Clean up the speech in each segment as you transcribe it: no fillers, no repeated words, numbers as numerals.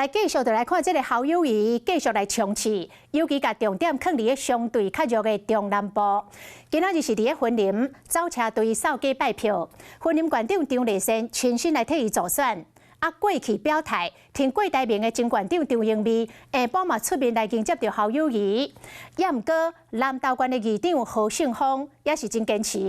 繼續就來看這个侯友宜繼續來衝刺，尤其共重點囥佇咧相對較弱的中南部。今仔日是佇咧雲林走車隊掃街拜票，雲林縣長張麗善親身來替伊助選。啊，過去表態挺郭台銘的前縣長張榮味，下晡嘛出面來迎接著侯友宜。也毋過南投縣的議長何勝峰也是真堅持，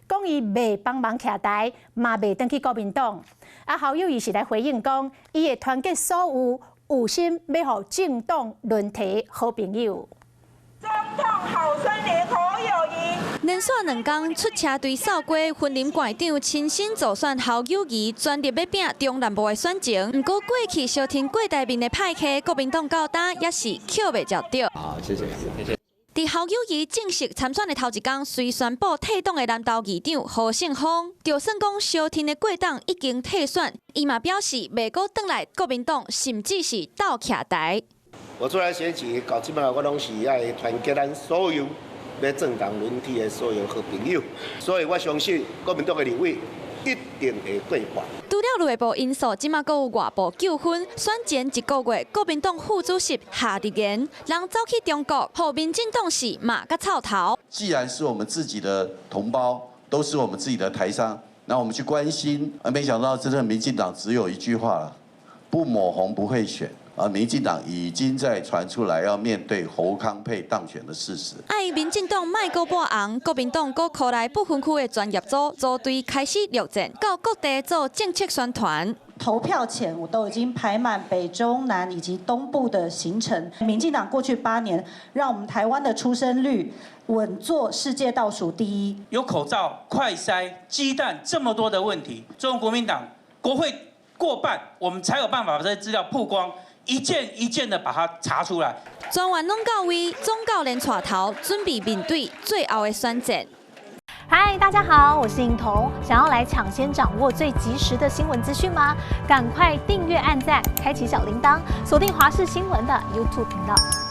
講伊袂幫忙徛台，嘛袂轉去國民黨。啊，侯友宜是來回應講，伊會團結所有有心欲予政黨輪替好朋友。總統候選人侯友宜。連續兩工出車隊掃街，雲林縣長親身助選侯友宜，全力欲拚中南部的選情。毋過過去相挺郭台銘的派系，國民黨到今也是抾袂著著。好，謝謝，謝謝。佇侯友宜正式參選的頭一工，隨宣布退黨的南投議長何勝峰，就算講相挺的郭黨已經退選，伊嘛表示袂閣轉來國民黨，甚至是鬥徛台。我出來選舉到這擺，我攏是愛團結咱所有欲政黨輪替的所有好朋友，所以我相信國民黨的立委一定會過半。除了內部因素，這馬閣有外部糾紛。選前一個月，國民黨副主席夏立言人走去中國，予民進黨是罵甲臭頭。既然是我們自己的同胞，都是我們自己的台商，那我們去關心，而沒想到真的民進黨只有一句話了：不抹紅不會選。而民進黨已經在傳出來要面對侯康配當選的事實。愛民進黨莫閣抹紅，國民黨閣箍來不分區的專業組組隊開始陸戰，到各地做政策宣傳。投票前，我都已經排滿北中南以及東部的行程。民進黨過去8年，讓我們台灣的出生率穩坐世界倒數第一。有口罩、快篩、雞蛋這麼多的問題，中國國民黨國會過半，我們才有辦法把這些資料曝光。一件一件的把它查出來。專員攏到位，總教練帶頭，準備面對最後的選戰。嗨，大家好，我是穎彤。想要來搶先掌握最及時的新聞資訊嗎？趕快訂閱、按讚、開啟小鈴鐺，鎖定華視新聞的 YouTube 頻道。